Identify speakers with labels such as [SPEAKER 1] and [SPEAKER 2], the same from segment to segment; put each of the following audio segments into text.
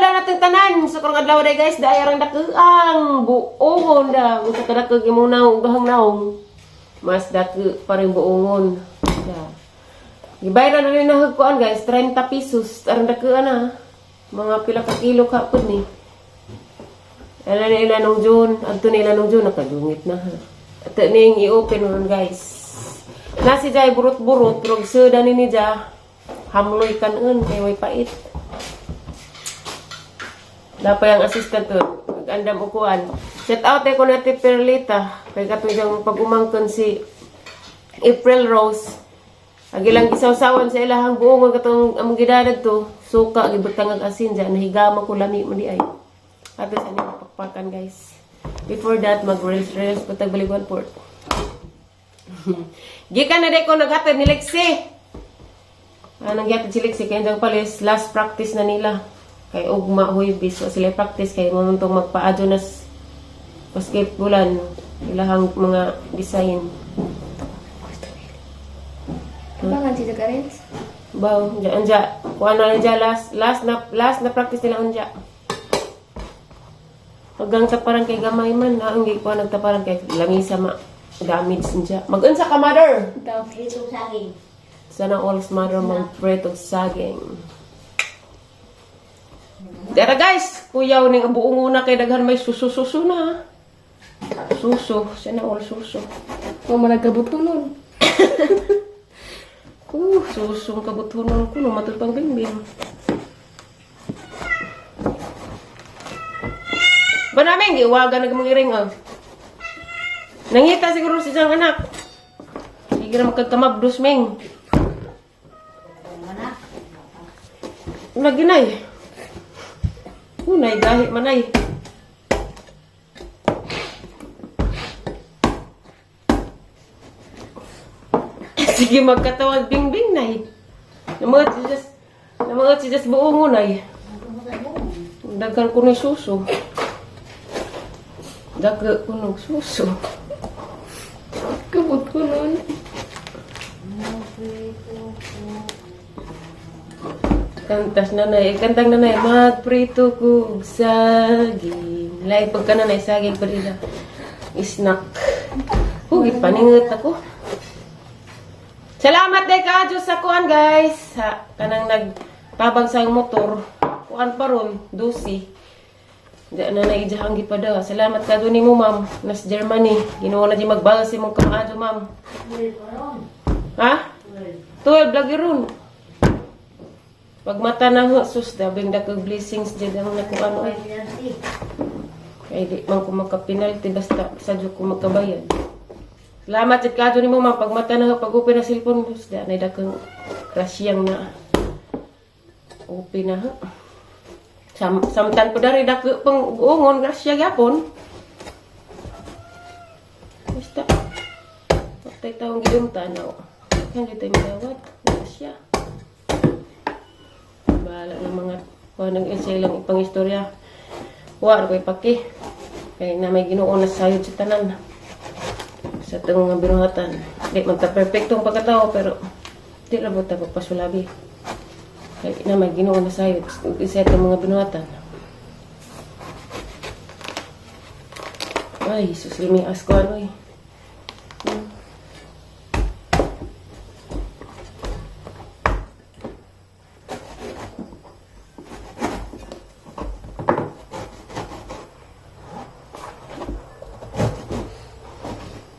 [SPEAKER 1] na natin tanan. Sa karong adlaw day guys, dai arang dakuang buongon da. Unsa ka dako imong naong gahang naong. Mas dako pa rin buongon. Da. Gibayran na rin na kuan guys, 30 pesos arang dakuan na. Mga pila ka kilo ka pud ni. Ala na ila nung June, adto na ila nung June nakadungit na ha. Ato ning i-open ron guys. Nasi jay burot-burot, pero suda ni ni ja. Hamloy kanon kay way pait. Dapay ang assistant to, nag-andam ukuan. Shout out ko na ti Perlita, kay katong siyang pag-umangkon si April Rose. Ang ilang gisawsawan sa ilahang buongon katong among gidadad to, suka gibutang ag asin diyan nahigama ko lami mo di ay. Ato sa nila pakpakan guys. Before that, mag-reels reels patag Baliguan Port. Gikan na day ko naghatod ni Lexi. Anong gihatod si Lexi kay ndang palis last practice na nila. Kay ugma Huwebes wa sila practice kay mo tong magpaadyo na basketballan ilahang mga design.
[SPEAKER 2] Bangan si Jacarens.
[SPEAKER 1] Baw, anja anja. Kuan na anja last last na last na practice nila anja. Hanggang taparan kay gamay man, na ang kuan nagtaparan kay lamisa ma damage anja. Mag-unsa ka mother?
[SPEAKER 3] Pritong saging.
[SPEAKER 1] Sana all mother mag-pray og saging. Dara guys, kuyaw ning buong una kay daghan may suso-suso na. Suso, sana all suso.
[SPEAKER 2] Mo man nagkabuto nun.
[SPEAKER 1] Susong kabutunon ko no matud pang bingbing. Ba namin giwagan nag mga iring oh. Nangita siguro si siyang anak. Sige na magkagkamabdos ming. Lagi nay. Unay gahi manay. Sige magkatawag bingbing nay. Namuot si Just namuot si Just buong unay. Daghan ko ni suso. Daghan ko ng suso.
[SPEAKER 2] Kabuto nun.
[SPEAKER 1] Kantas nanay, kantang nanay, magprito kog saging. Lahi pagka nanay, saging pa nila. Snack. Hugit paningot ako. Salamat day ka Diyos sa kuan guys. Sa kanang nagtabang sa motor. Kuan pa ron, dusi. Di na naijahang gipada. Salamat ka doon nimo ma'am. Nas Germany. Ginoo na di magbalas imong kamaadyo ma'am. Ha? 12 lagi ron. Pag mata na ho, sus, dabing dakog blessings dyan ang nakuha mo. Kay di man ko makapenalty, basta sadyo ko magkabayad. Salamat jud kadto nimo ma'am. Pag mata na ho, pag open na cellphone, sus, da na dakong krasyang na. Open na ho. Samtan po dari dako pang uungon, grasya gyapon. Basta. Patay taong gidumta na. Kan dito yung dawat. Grasya. Bahala ng mga kuha ng isa ilang ipangistorya. Wa ko ipaki. Kay na may Ginoo na sayod sa tanan. Sa itong mga binuhatan. Di man ta perfectong pagkatao pero di ra ta pagpasulabi. Kay na may Ginoo na sayod isa itong mga binuhatan. Ay, Jesus, lumias ko ano eh.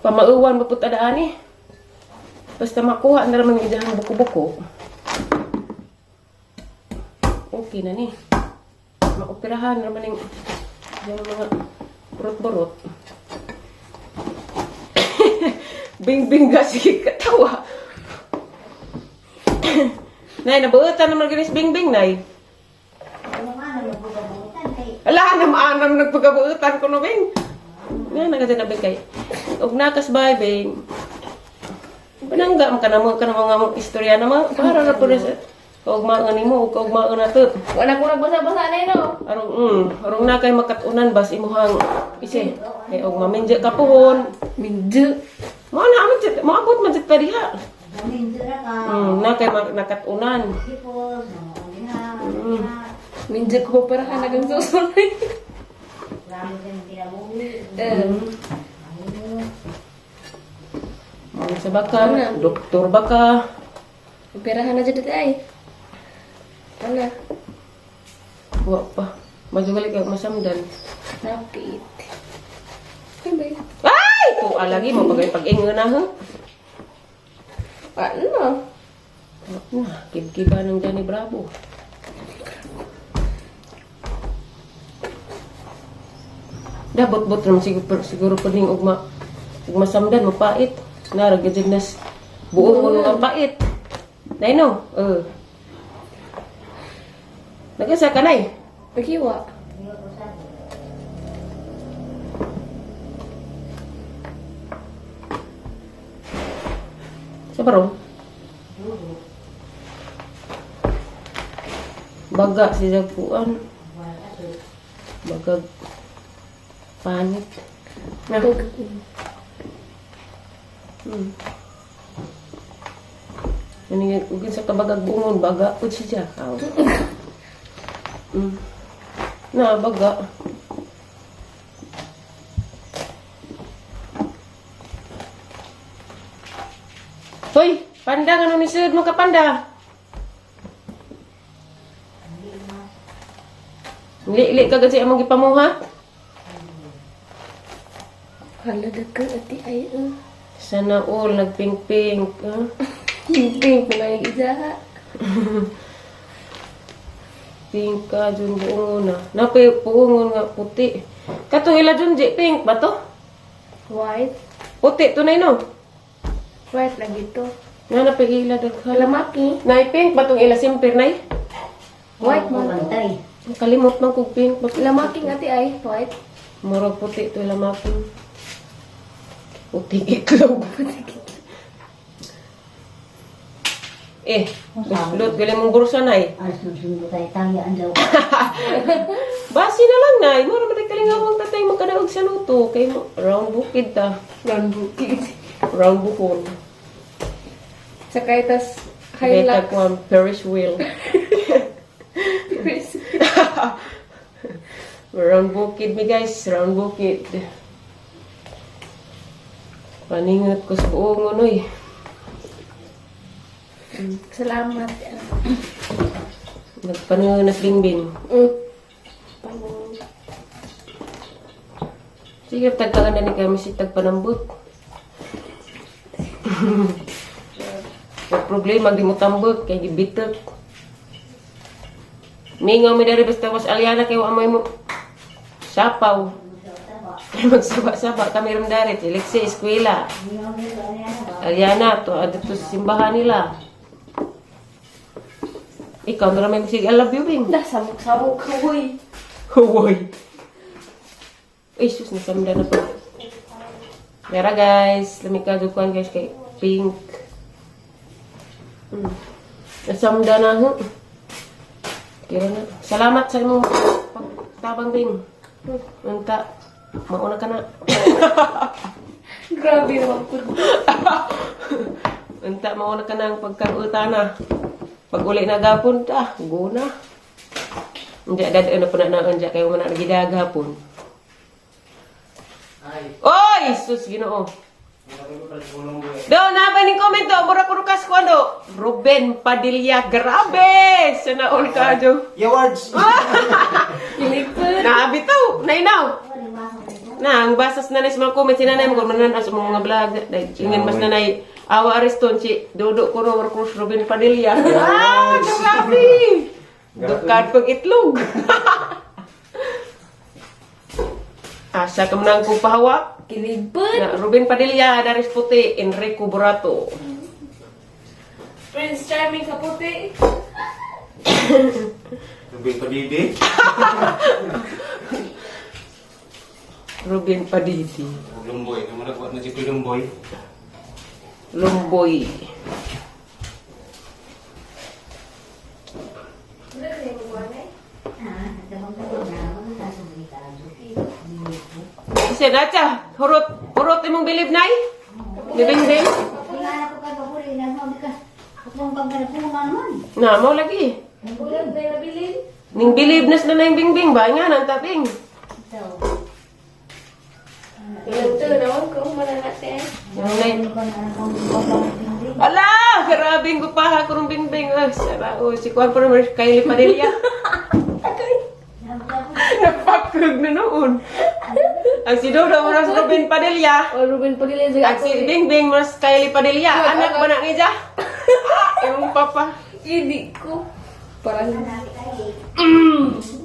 [SPEAKER 1] Pamauwan ba punta daan eh. Basta makuha na naman yung idahang buko-buko. Okay na ni. Maoperahan naman yung mga burot-burot. Bing-bing ka, sige katawa. Nay, nabuutan naman ganis bing-bing, nay. Ala, anam nagpagabuutan ko no, bing. Nga, nagkasya na bing kay. Og nakas bay, bing. Panangga, man ka na mo, ka na mga istorya na mo. Para na po na sa... Kaugmaan nimo, kaugmaan na to.
[SPEAKER 2] Wala ko nagbasa-basa na yun, oh.
[SPEAKER 1] Arong, arong na kay makatunan bas imuhang ise. Kay og maminja ka puhon.
[SPEAKER 2] Minjo.
[SPEAKER 1] Mo na man jud, moabot man jud pa diha. Na kay nakatunan.
[SPEAKER 2] Minjak ko paparahan hanggang susunod. Eh,
[SPEAKER 1] Ano sa baka? Doktor baka?
[SPEAKER 2] Perahan na dyan dito ay. Ano?
[SPEAKER 1] Wa pa. Madugali kag masamdan.
[SPEAKER 2] Napit. Ay, ba?
[SPEAKER 1] Ay! Tuwa lagi mo bagay pag-ingon na ha.
[SPEAKER 2] Ano?
[SPEAKER 1] Na, kibkiba ng Johnny Bravo. Dabot-bot naman siguro, siguro pa ning ugma ugma samdan mapait. Nara gajud nas buong mo ang pait. Nay no. Eh. Nagasa ka nay.
[SPEAKER 2] Pagiwa.
[SPEAKER 1] Sa baro? Baga si Jagpuan. Bagag panit. Na. Ano nga, ugin sa kabagag buongon, baga po siya. Aw. Na, baga. Hoy, panda nga ni sud mo ka panda. Li-li ka kasi among gipamuha.
[SPEAKER 2] Hala, dagkan ati ay. Eh.
[SPEAKER 1] Sana all nagpink-pink. Huh?
[SPEAKER 2] Pink na yung isa.
[SPEAKER 1] Pink ka dun buongon na. Napay buongon nga puti. Katong ila dun di pink ba to?
[SPEAKER 2] White.
[SPEAKER 1] Puti to na no.
[SPEAKER 2] White lagi to.
[SPEAKER 1] Nga napay ila daghan.
[SPEAKER 2] Lamaki.
[SPEAKER 1] Nay pink ba tong ila simper nay?
[SPEAKER 2] White man to.
[SPEAKER 1] Kalimot man kog pink ba to.
[SPEAKER 2] Lamaking ati ay. White.
[SPEAKER 1] Murag puti to ila making. Puti itlog. Eh, lot galing mong bursa nay. Basi na lang nay, mura man kalingawang tatay magkadaog sa luto kay mo round bukid ta.
[SPEAKER 2] Round bukid.
[SPEAKER 1] Round bukod.
[SPEAKER 2] Sakay tas
[SPEAKER 1] Beta
[SPEAKER 2] Hilux.
[SPEAKER 1] ko ang Ferris wheel. Round bukid mi guys, round bukid. Paningot ko sa buong unoy.
[SPEAKER 2] Salamat.
[SPEAKER 1] Nagpaningot na bingbing.
[SPEAKER 2] Pango.
[SPEAKER 1] Sige, tagkaan na ni kami si tagpanambot. Wa problema, di mo tambot, kay gibitok. Mingaw mi dari basta was alyana kay wa may mo sapaw. Magsaba-saba kami rom dari, Lexi eskwela. Alyana to adto sa simbahan nila. Ikaw na may sig I love you bing.
[SPEAKER 2] Dah, sabok-sabok ka, uy.
[SPEAKER 1] Hoy. Ay, sus, nasamda na po. Mera guys, lamig ka kuan guys kay pink. Nasamda na ho. Kira na. Salamat sa imong pagtabang din. Unta, mauna ka na.
[SPEAKER 2] Grabe naman po.
[SPEAKER 1] Unta, mauna ka na ang pagkaguta na. Pag uli na gapon ta, go na. Hindi, dad, ano po na na, unja, kayo man na nagidagapon. Oy! Sus, ginoo. Do, napa ni comment do. Mura kuno kas ko ano. Ruben Padilla, grabe! Sana all ka do.
[SPEAKER 3] Yawards!
[SPEAKER 2] Kilig pa.
[SPEAKER 1] Naabitaw, nainaw. Na, ang basas na sa mga comment, sinanay mo kung manan sa mga vlog. Dahil ingin mas nanay, awa ariston si Dodo Kuno or Cruz Ruben Padilla. Ah, grabe! Dukad pag itlog. Asa ka man ang kong pahawa.
[SPEAKER 2] Kilig pa.
[SPEAKER 1] Na, Ruben Padilla, Daris Puti, Enrico Burato.
[SPEAKER 2] Prince Charming kaputi.
[SPEAKER 3] Ruben Padidi.
[SPEAKER 1] Ruben Padidi.
[SPEAKER 3] Lumboy. Kamu nak buat nasi kuih lumboy.
[SPEAKER 1] Lumboy. Kasi nacha, hurot, hurot imong bilib nay? Bibing bing? Na, mo lagi.
[SPEAKER 2] Bulan na nabilin.
[SPEAKER 1] Ning believe na sila na yung Bingbing ba? Nga nang tabing.
[SPEAKER 2] Ilang to, naman ko, mananate.
[SPEAKER 1] Yung nine. Ala! Grabing gupaha ko rong Bingbing. Ay, sara. Oh, si Juan pero Kylie Padilla. Napakag na noon. Ang si Dodo, maras Ruben Padilla.
[SPEAKER 2] O, Ruben Padilla, zaga
[SPEAKER 1] Ang si Bingbing, maras Kylie Padilla. Anak ba na niya? Yung papa.
[SPEAKER 2] Hindi ko. Parang,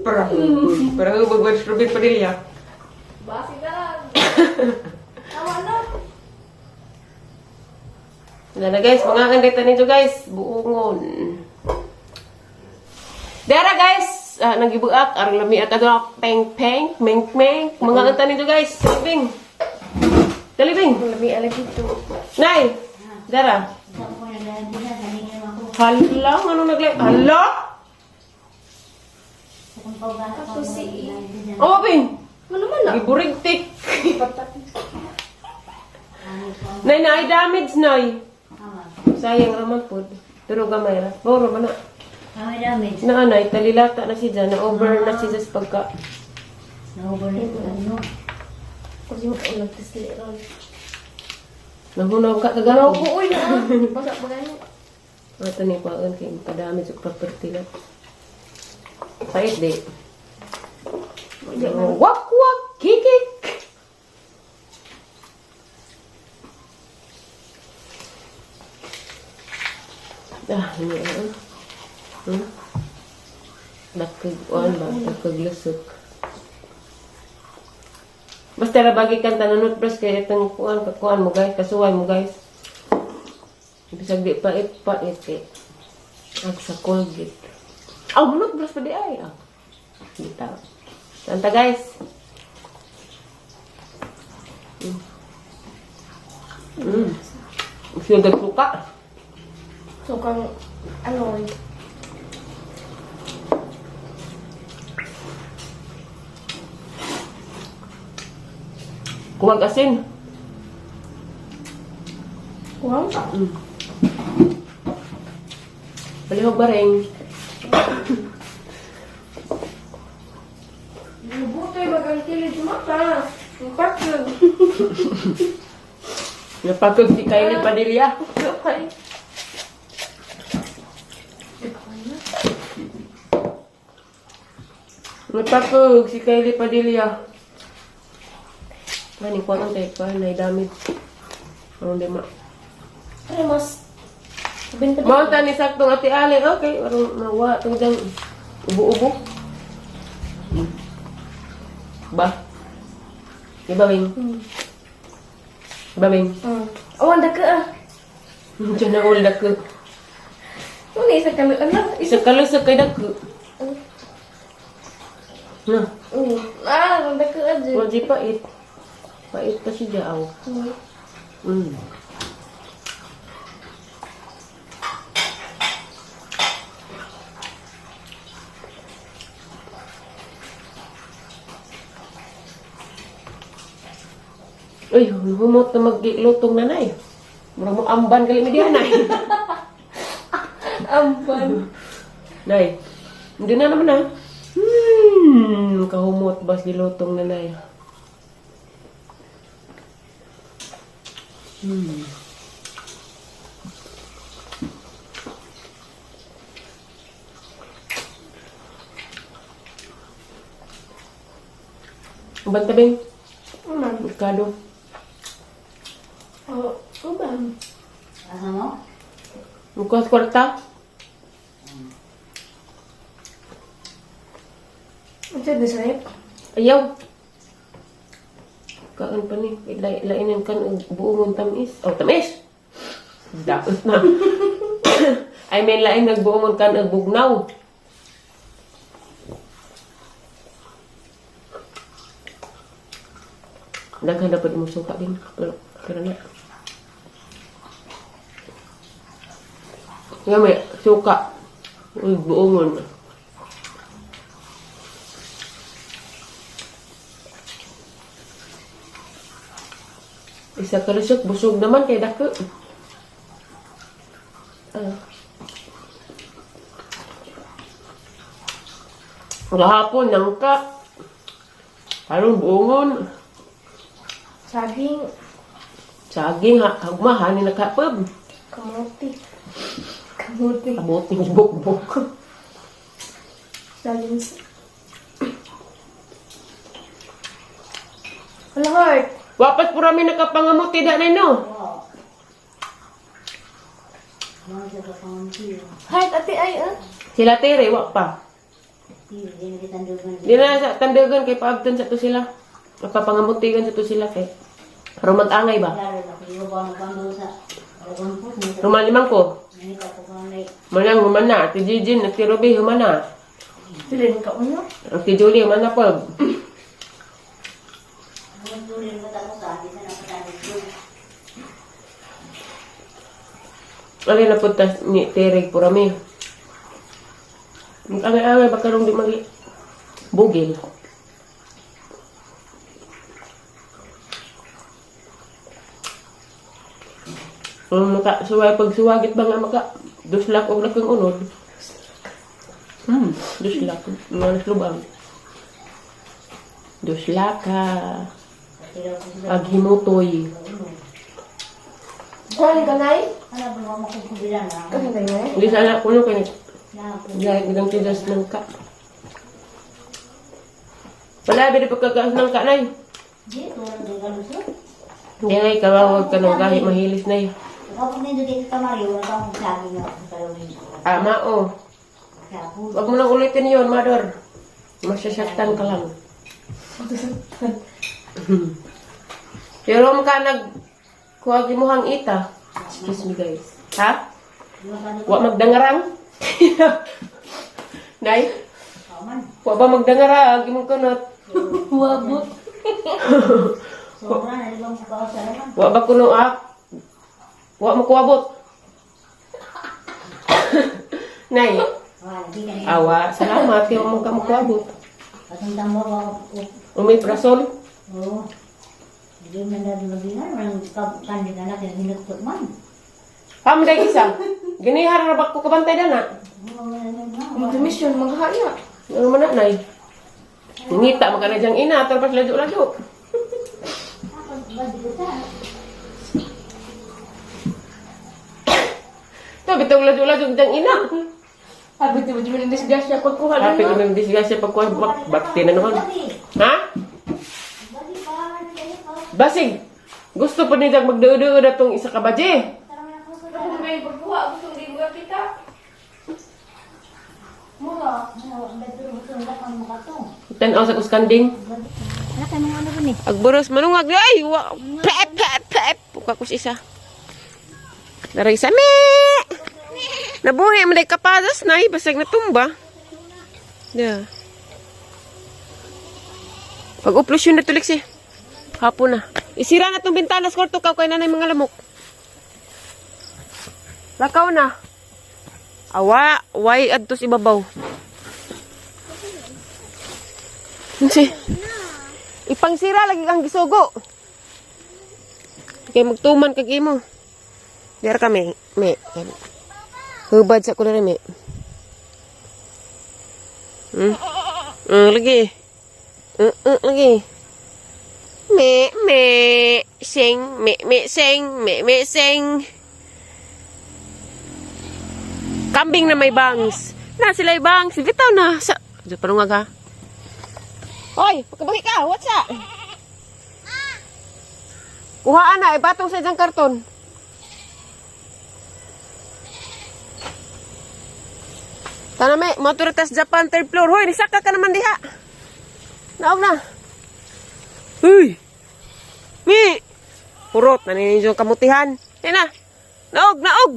[SPEAKER 1] Parang, parang bagwas Ruben Padilla.
[SPEAKER 2] basi na lang. Tama na.
[SPEAKER 1] Wala na guys, mga andita nito guys, buongon. Dara guys, ah, nagibuak, arang lami at ato, peng peng, meng meng, mga anta nito guys, Bing. Dali Bing.
[SPEAKER 2] Lami alag ito.
[SPEAKER 1] Nay, Dara. Hala, ano naglay? Hala?
[SPEAKER 2] Ako si
[SPEAKER 1] Oh, Bing.
[SPEAKER 2] Ano man na?
[SPEAKER 1] Giburig tik. Nay, nay, damage nay. Sayang raman po. Pero gamay ra. Boro man na. Na anay, talilata na si Jan, na over na si Jas pagka.
[SPEAKER 2] Kasi mo ulang tisli ron.
[SPEAKER 1] Nahunaw ka
[SPEAKER 2] Ganaw
[SPEAKER 1] kaganaw.
[SPEAKER 2] ko, uy na. Basa pa gano'n.
[SPEAKER 1] Ato ni paon kay padami sa property na. Pait di. Wak wak kikik. Ah, ini ah. Dakag on ba, dakag lusok. Basta ra bagi kan tanunot bros kay itong kuan kakuan mo guys, kasuway mo guys. Bisag di pait pait eh. Ag sa Colgate. Aw, munot bros pa di ay. Ah. Bitaw. Santa guys. Sugag suka.
[SPEAKER 2] So, kang, ano,
[SPEAKER 1] Kuwag asin.
[SPEAKER 2] kuwang?
[SPEAKER 1] Palihog bareng.
[SPEAKER 2] Butoy, magang kilid mata. Ang pakag.
[SPEAKER 1] Napakag si Kylie Padilla.
[SPEAKER 2] Okay.
[SPEAKER 1] Napakag si Kylie Padilla. Maning kuwag ang tayo pa, na damage. Anong di ma.
[SPEAKER 2] Ay, mas. Sabihin pa
[SPEAKER 1] Mao ni saktong ati Ali. Okay, arong mawa tong dang ubo-ubo. Ba? Di ba, Bing? Di ba, Bing?
[SPEAKER 2] Oh, ang daka ah.
[SPEAKER 1] Diyan na all dako.
[SPEAKER 2] Ano isa ka ano?
[SPEAKER 1] Isa kalusog kay dako. Na,
[SPEAKER 2] Ah, ang daka ah. dyan.
[SPEAKER 1] wala di pait. Pait pa si Jao. Uy, humot na maglutong nanay. Murag mo amban gali mi diha nay.
[SPEAKER 2] Ampan.
[SPEAKER 1] Nay. Hindi na naman ah. Kahumot bas gilutong nanay. Uban tabing,
[SPEAKER 2] Umam.
[SPEAKER 1] merkado.
[SPEAKER 2] Oh, umam.
[SPEAKER 1] Mukhang kwarta.
[SPEAKER 2] Ang sabi sa
[SPEAKER 1] Ayaw. Kaan pa ni. Lainan kan og buong tamis. Oh, tamis! Daot na. I mean, lain nagbuong kan og bugnaw. Daghan dapat mo suka din. Pero, pero na. Nga may suka. Uy, buongon. Isa ka lusok, busog naman kay dako. Ah. Gahapon, nangka. Karon buongon.
[SPEAKER 2] Saging.
[SPEAKER 1] Saging, ha, hagma, hani nakapab.
[SPEAKER 2] Kamote. Kamote.
[SPEAKER 1] Kamuting bukbuk.
[SPEAKER 2] Saging. Wala heart.
[SPEAKER 1] Wapat po rami nakapangamuti da na no.
[SPEAKER 2] Heart ate ay ah.
[SPEAKER 1] Sila tere, wa pa. Di na sa tandagan kay paabton sa to sila. Mapapangamutigan sa to sila kay. Pero mag-angay ba? Ruman ko. Manang humana, ati Jijin, ati Ruby humana.
[SPEAKER 2] Sila yung kauno.
[SPEAKER 1] Ati Julie humana po. Alin na punta ni Terek Purami. Mag-angay-angay baka rong di magi bugil. Kung maka suway pag suwagit ba nga maka duslak og laking unod. Duslak mga naslubang. Duslaka. Aghimutoy.
[SPEAKER 2] Kuhan ka na eh. Kuhan ka na eh.
[SPEAKER 1] Hindi sana kuno kay Dahil bilang tidas ng ka. Wala, bili pagkakaas ng ka, nay. Hindi na, ikaw huwag ka nang kahit mahilis na eh. Ama, oh. Huwag mo nang ulitin yun, mother. Masasaktan ka lang. Pero maka nag kuha mo hang ita. Excuse me, guys. Ha? Wa magdangarang? Nay? Wa ba magdangarang? Imong kunot.
[SPEAKER 2] Wabot.
[SPEAKER 1] Wa ba kuno ah? Wa mo kuwabot. Nay, awa, salamat kay mo ka mukuwabot. Omeprazol. Pam day isa. Ginihar ra ba ko kabantay dana?
[SPEAKER 2] Mag-mission, maghaya.
[SPEAKER 1] Ano man na, nay? Ngita man ka na diyang ina, tapos ladyo-ladyo. To, bitong ladyo-ladyo diyang ina.
[SPEAKER 2] Abi, di ba di ba disgrasya pagkuha na
[SPEAKER 1] Happy
[SPEAKER 2] no?
[SPEAKER 1] kami disgrasya pagkuha, bakti na naman. Ha? Basig, gusto pa nila magdaudo na tong isa ka baje.
[SPEAKER 2] Ako may pagkuha, gusto hindi mo kita.
[SPEAKER 1] Tanaw sa kuskanding. Agburos manungag ay wa pep pep pep buka kus isa. Daray isa me. Nabuhi man day kapadas nay basag natumba. Yeah. Pag uplos yun na tulik si. Hapon na. Isira na tong bintana sa kwarto ka kay nanay mga lamok. Lakaw na. Awa, way adto sa ibabaw. Unsi? Ipangsira lagi kang gisugo. Kay magtuman kag imo. Dira kami, me. Hubad sa kulo me. Lagi. Lagi. Me me sing me me sing me me sing. Kambing na may bangs. Na sila bangs. Bitaw na. Sa Diyo, parungag ha. Hoy, pagkabahi ka. What's up? Kuhaan na, ibatong sa isang karton. Tana me, maturitas Japan third floor. Hoy, nisaka ka naman diha. Naog na. Uy. Mi. Purot, naninyo yung kamutihan. Yan na. Naog, naog.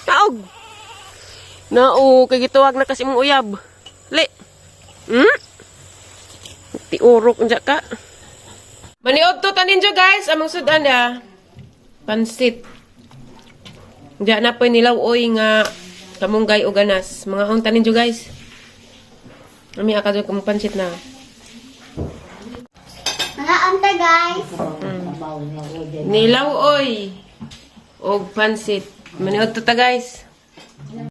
[SPEAKER 1] Naog. Naog, kay gituwag na kasi mong uyab. Li. Tiurok unja ka. Maniod to tanin jo guys, among sudan ya. Pansit. Diya na po nilaw oy nga kamunggay o ganas. Mga on tanin jo guys. Ami aka jo kamong pansit na.
[SPEAKER 4] Mga anta guys.
[SPEAKER 1] Nilaw oy og pansit. Maniod to ta guys.